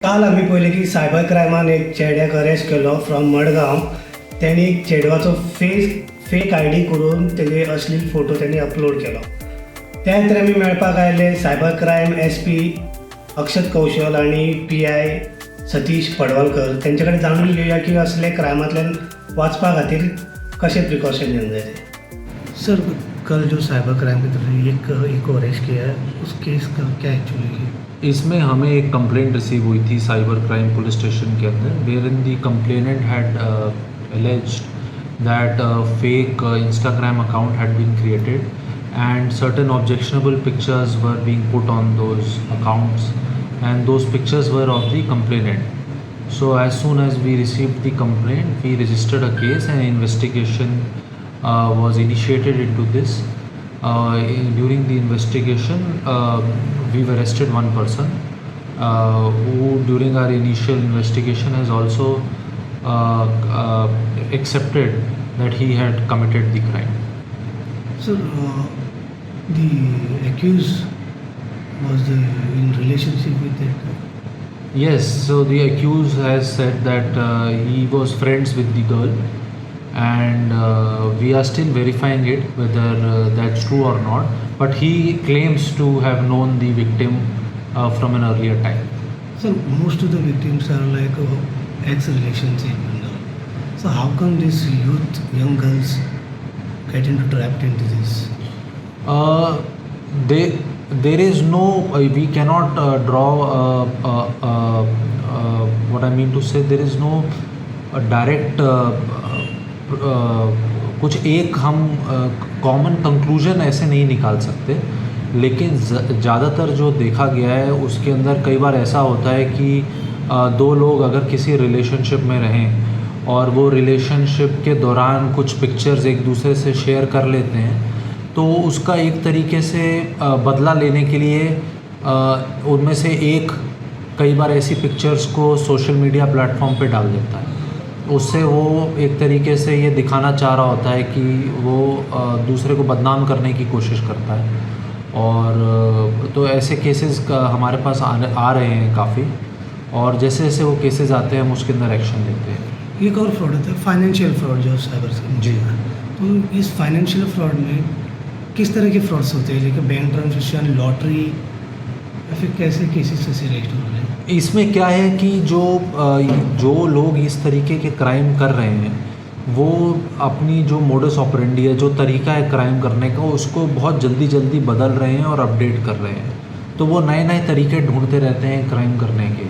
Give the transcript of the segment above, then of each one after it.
काल आमी पळयलें की सायबर क्रायमान एक चेड्याक अरेस्ट केलो फ्रॉम मडगांव. तेणी एक चेडवाचो फेस फेक आयडी करून तेजे अश्लील फोटो तेणी अपलोड केलो. त्या खातीर आमी मेळपाक आयले सायबर क्रायम एसपी अक्षत कौशल आनी पीआय सतीश पडवलकर. तेंचे कडेन जाणून घेवया की असले क्रायमांतल्यान वाचपा खातीर कशें प्रिकॉशन घेवंक जाय तें. सर, कल जो साइबर क्राइम की तरफ एक एक को अरेस्ट किया है, उस केस का क्या एक्चुअली है? इसमें हमें एक कंप्लेंट रिसीव हुई थी साइबर क्राइम पुलिस स्टेशन के अंदर, wherein the complainant had alleged that a fake Instagram account had been created and certain objectionable pictures were being put on those accounts, and those pictures were of the complainant. So as soon as we received the complaint, we registered a case and investigation was initiated into this. During the investigation, we've arrested one person who, during our initial investigation, has also accepted that he had committed the crime. Sir, the accused was in relationship with that girl? Yes, so the accused has said that he was friends with the girl, and we are still verifying it, whether that's true or not. But he claims to have known the victim from an earlier time. Sir, most of the victims are like ex-relationship and all. So how come these youth, young girls get into trapped into this? They there is no we cannot draw what I mean to say, there is no direct कुछ एक हम common conclusion ऐसे नहीं निकाल सकते, लेकिन ज़्यादातर जो देखा गया है, उसके अंदर कई बार ऐसा होता है कि दो लोग अगर किसी रिलेशनशिप में रहें और वो रिलेशनशिप के दौरान कुछ पिक्चर्स एक दूसरे से शेयर कर लेते हैं, तो उसका एक तरीके से बदला लेने के लिए उनमें से एक कई बार ऐसी पिक्चर्स को सोशल मीडिया प्लेटफॉर्म पे डाल देता है. उससे वो एक तरीके से ये दिखाना चाह रहा होता है कि वो दूसरे को बदनाम करने की कोशिश करता है और तो ऐसे केसेस हमारे पास आ रहे हैं काफ़ी और जैसे जैसे वो केसेस आते हैं, हम उसके अंदर एक्शन लेते हैं. एक और फ्रॉड होता है, फाइनेंशियल फ्रॉड, जो साइबर से तो इस फाइनेंशियल फ्रॉड में किस तरह के फ्रॉड्स होते हैं, जैसे बैंक ट्रांजेक्शन, लॉटरी या फिर कैसे केसेस ऐसे रजिस्टर हो रहे हैं? इसमें क्या है कि जो लोग इस तरीके के क्राइम कर रहे हैं, वो अपनी जो मोडस ऑपरेंडी है, जो तरीका है क्राइम करने का, उसको बहुत जल्दी जल्दी बदल रहे हैं और अपडेट कर रहे हैं. तो वो नए नए तरीके ढूंढते रहते हैं क्राइम करने के.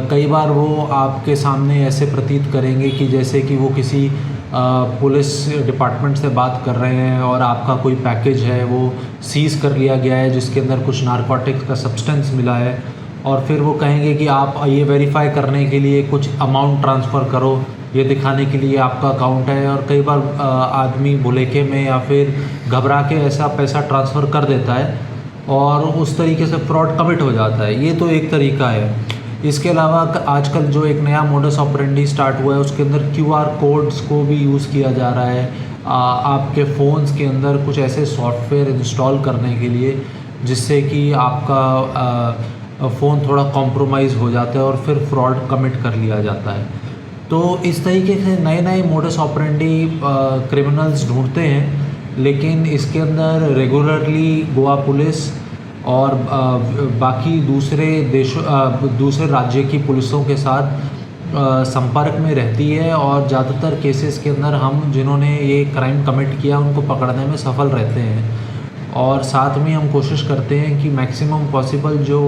कई बार वो आपके सामने ऐसे प्रतीत करेंगे कि जैसे कि वो किसी पुलिस डिपार्टमेंट से बात कर रहे हैं और आपका कोई पैकेज है, वो सीज़ कर लिया गया है, जिसके अंदर कुछ नारकोटिक्स का सब्सटेंस मिला है और फिर वो कहेंगे कि आप ये वेरीफाई करने के लिए कुछ अमाउंट ट्रांसफ़र करो, ये दिखाने के लिए आपका अकाउंट है. और कई बार आदमी भुलेखे में या फिर घबरा के ऐसा पैसा ट्रांसफ़र कर देता है और उस तरीके से फ्रॉड कमिट हो जाता है. ये तो एक तरीका है. इसके अलावा आजकल जो एक नया मोडस ऑपरेंडी स्टार्ट हुआ है, उसके अंदर क्यूआर कोड्स को भी यूज़ किया जा रहा है आपके फ़ोन्स के अंदर कुछ ऐसे सॉफ्टवेयर इंस्टॉल करने के लिए, जिससे कि आपका फ़ोन थोड़ा कॉम्प्रोमाइज़ हो जाता है और फिर फ्रॉड कमिट कर लिया जाता है. तो इस तरीके से नए नए मोडस ऑपरेंडी क्रिमिनल्स ढूंढते हैं, लेकिन इसके अंदर रेगुलरली गोवा पुलिस और बाकी दूसरे देशों, दूसरे राज्य की पुलिसों के साथ संपर्क में रहती है और ज़्यादातर केसेस के अंदर हम जिन्होंने ये क्राइम कमिट किया, उनको पकड़ने में सफल रहते हैं और साथ में हम कोशिश करते हैं कि मैक्सिमम पॉसिबल जो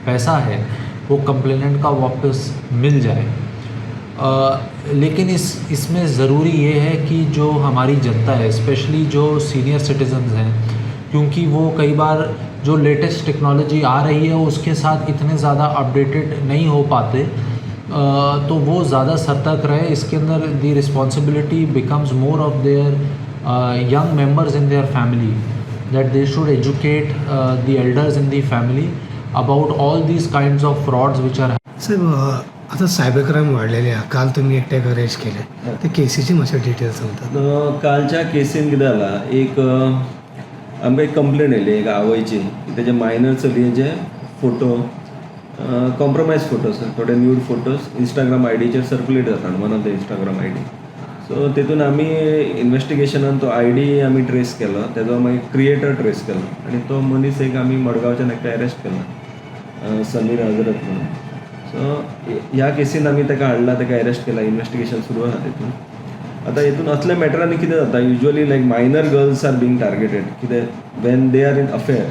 पैसा है, वो कंप्लेनेंट का वापस मिल जाए. लेकिन इस इसमें ज़रूरी ये है कि जो हमारी जनता है, स्पेशली जो सीनियर सिटीजन्स हैं, क्योंकि वो कई बार जो लेटेस्ट टेक्नोलॉजी आ रही है, उसके साथ इतने ज़्यादा अपडेटेड नहीं हो पाते, तो वो ज़्यादा सतर्क रहे. इसके अंदर the responsibility becomes more of their young members in their family, that they should educate the elders in the family about all these kinds of frauds which are साहेब, आता सायबर क्रायम वाडलेले आहा. काल तुमी एकट्याक अरेस्ट केले, ते केसीचे मातशे details सांगतात? कालच्या केसीन कितें जाला, एक आमकां एक कंप्लेन येयली एक आवयची की तेजे मायनर चलयेचे फोटो कॉम्प्रोमायज फोटोज, थोडे न्यूड फोटोज इंस्टाग्राम आयडीचेर सर्क्युलेट जाता, one of the Instagram ID. So तेतून आमी इन्वेस्टिगेशनान तो आयडी आमी ट्रेस केलो, तेजो मागीर क्रिएटर ट्रेस केलो आनी तो मनीस एक आमी मडगांवच्यान एकटो अरेस्ट केला, समीर हजरत म्हणून. सो ह्या केसीन आमी ताका हाडला, ताका अरेस्ट केला, इन्वेस्टिगेशन सुरू आसा तेतून. आतां हितून असल्या मॅटरांनी कितें जाता, usually like minor girls are being targeted. कितें, when they are in affair,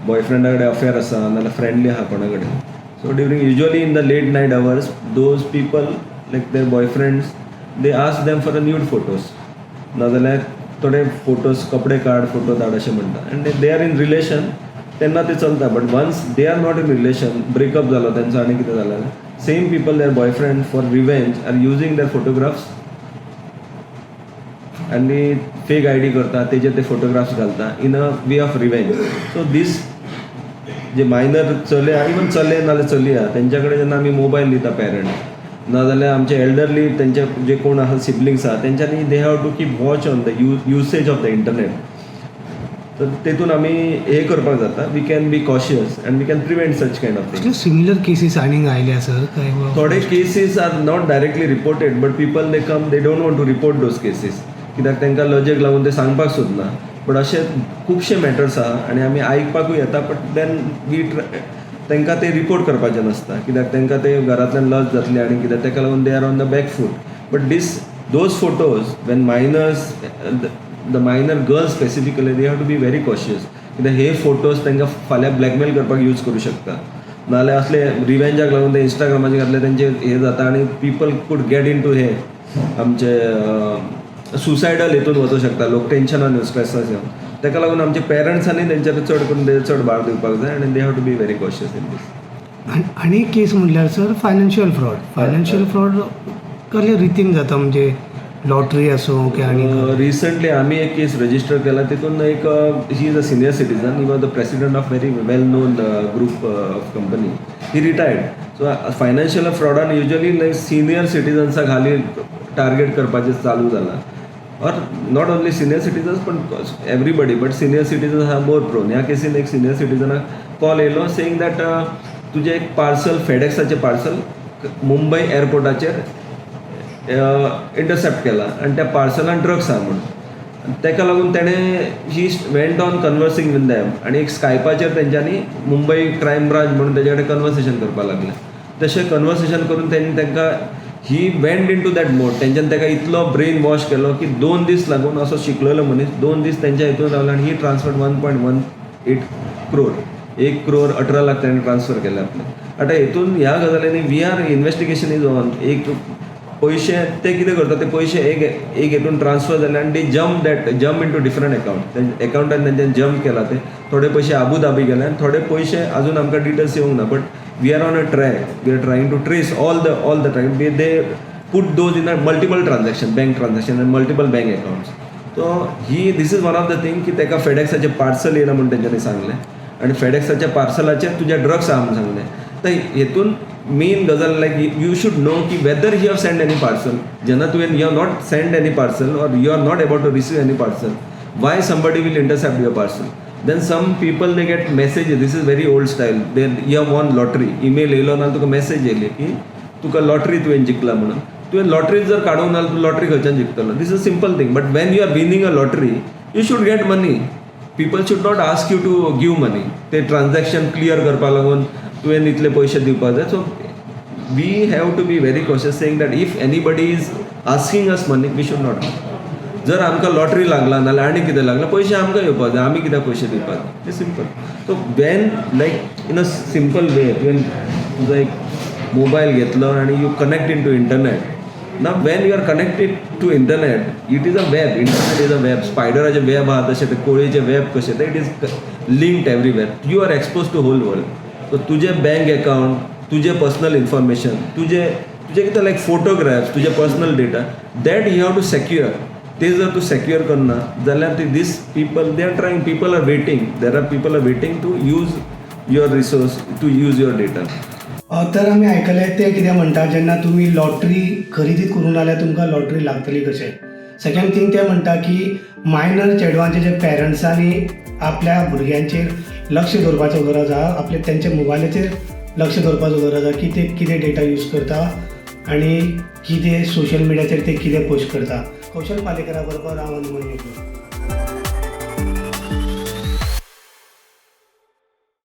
बॉयफ्रेंडा कडेन अफेअर आसा नाजाल्यार फ्रेंडली आहा कोणा कडेन, so during usually in the late night hours, those people, like their boyfriends, they ask them for a nude photos, नाजाल्यार थोडे photos, कपडे काड, फोटो धाड अशें म्हणटा. And they are in relation तेन्ना ते चलता, but once they are not in relation, breakup जालो तेंचो आनी कितें जालें, same people, their boyfriend, for revenge are using their photographs आनी फेक I D करता, तेजेर ते फोटोग्राफ्स घालता in a way of revenge. So these J minor चले आहा, इवन चले नाजाल्यार चली आहा, तेंच्या कडेन जेन्ना आमी मोबायल दिता पेरंट नाजाल्यार आमचे एल्डरली तेंचे जे कोण आहा, सिबलिंग्स आहा, तेंच्यांनी they have to keep watch on the usage of the internet. तर तेतून आमी हे करपाक जाता, we can be cautious and we can prevent such kind of thing. Similar cases आनीक आयल्या सर काय? थोडे cases are not directly reported, but people, they come, they don't want to report those cases, कित्याक तांकां लजेक लागून ते सांगपाक सोदना. बट अशे खुबशे मॅटर्स आहा आनी आमी आयकपाकूय येता, बट then we तांकां ते रिपोर्ट करपाचें नासता, कित्याक तांकां ते घरांतल्यान लज जातली आनी कित्याक, ताका लागून they are on the back foot. But these those photos, when minors, the minor girls specifically, they have to be very cautious, कित्याक हे फोटोज तांकां फाल्यां ब्लॅकमेल करपाक यूज करूं शकता, नाजाल्यार असले रिवेंजाक लागून ते इंस्टाग्रामाचेर घातले तेंचे हे जाता आनी people could get into हे आमचे सुसायडल हितून वचूं शकता लोक, टेन्शनान, स्ट्रेसास येवन. ताका लागून आमचे पेरंट्सांनी तेंचेर चड करून ते चड भार दिवपाक जाय आनी they have to be very cautious in this. आनी एक केस म्हणल्यार sir, financial fraud. Financial fraud कसले रितीन जाता, म्हणजे लॉटरी आसूं की आनी? रिसंटली आमी एक केस रजिस्टर केला. तितून एक, he is a senior citizen, he was the president of very well known group of company, he retired. So financial फ्रॉडान usually like senior सिटीजन्साक हाली टार्गेट करपाचें चालू जाला, or not only senior citizens पण everybody, but senior citizens are more prone. ह्या casein एक senior सिटीजनाक call येयलो saying that तुजें एक पार्सल, फेडेक्साचें पार्सल मुंबय एअरपोर्टाचेर इंटरसेप्ट केला आनी त्या पार्सलान ड्रग्स आहा म्हणून. ताका लागून तेणें, he went on conversing with them आनी एक स्कायपाचेर तेंच्यांनी मुंबय क्रायम ब्रांच म्हणून तेजे कडेन कन्वर्सेशन करपाक लागले. तशें कन्वर्सेशन करून तेणी तांकां, he went into that mode. तेंच्यान ताका इतलो ब्रेन वॉश केलो की 2 दीस लागून असो शिकलेलो मनीस 2 दीस तेंच्या हितून रावलो आनी he transfer 1.18 crore, 1 crore 18 lakh तेणें ट्रान्सफर केले आपले. आतां हितून ह्या गजालींनी we are investigation is on. एक पयशे ते कितें करता, ते पयशे एक एक हितून ट्रान्सफर जाले आनी they jump that jump into different account. एकाउंटान तेंच्यान जम्प केला ते थोडे पयशे आबू धाबी गेले आनी थोडे पयशे अजून आमकां डिटेल्स येवंक ना, but we are on a track, we are trying to trace all the track. They put those in a multiple transaction, bank transaction and multiple bank accounts. So he this is one of the thing की ताका फेडेक्साचें parcel येयलां म्हूण तेंच्यांनी सांगलें आनी फेडेक्साच्या पार्सलाचेर तुज्या drugs आहा म्हूण सांगलें. तर हेतून मेन गजाल, लायक you should know की whether you have send any parcel. जेन्ना तुवें you have not send any parcel or you are not able to receive any parcel, why somebody will intercept your parcel? Then some people, they get message. This is very old style, they you have won lottery, email येयलो ना, तुका message येयली की तुका lottery तुवें जिखला म्हणून. तुवें lottery जर काडूंक ना, तूं लॉटरी खंयच्यान जिखतलो? This is simple thing. But when you are winning a lottery, you should get money. People should not ask you to give money. ते ट्रान्झॅक्शन क्लियर करपाक लागून तुवें इतले पयशे दिवपाक जाय. So we have to be very cautious, saying that if anybody is asking us money, we should not. जर आमकां लॉटरी लागला नाल्यार आनी कितें लागलां, पयशे आमकां येवपाक जाय, आमी कित्याक पयशे दिवपाक जाय? ते simple. So when, like, in a simple way, तुवें तुजो एक मोबायल घेतलो आनी you connect into internet. Now when you are connected to internet, it is a web. Internet is a web. स्पायडराचे web आहा तशें ते कोळयेचे वेब कशें ते, it is linked everywhere. You are expose to whole world. So तुजें bank account, तुजें personal information, तुजें कितें लायक photographs, तुजें personal data that you have to secure. ते जर तूं सेक्युअर करना जाल्यार ते these people, they are trying, people are waiting, there are people are waiting to use your resource, to use your data. तर आमी आयकलें ते कितें म्हणटा, जेन्ना तुमी लॉटरी खरेदी करूंक ना जाल्यार तुमकां लॉटरी लागतली कशें. सेकंड थींग, ते म्हणटा की मायनर चेडवांचे जे पेरंट्सांनी आपल्या भुरग्यांचेर लक्ष दवरपाचो गरज आहा, आपले तेंच्या मोबायलाचेर लक्ष दवरपाचो गरज आसा की ते कितें डेटा यूज करता आनी कितें सोशल मिडियाचेर ते कितें पोस्ट करता. कौशल पालेकरा बरोबर हांव अनमोल.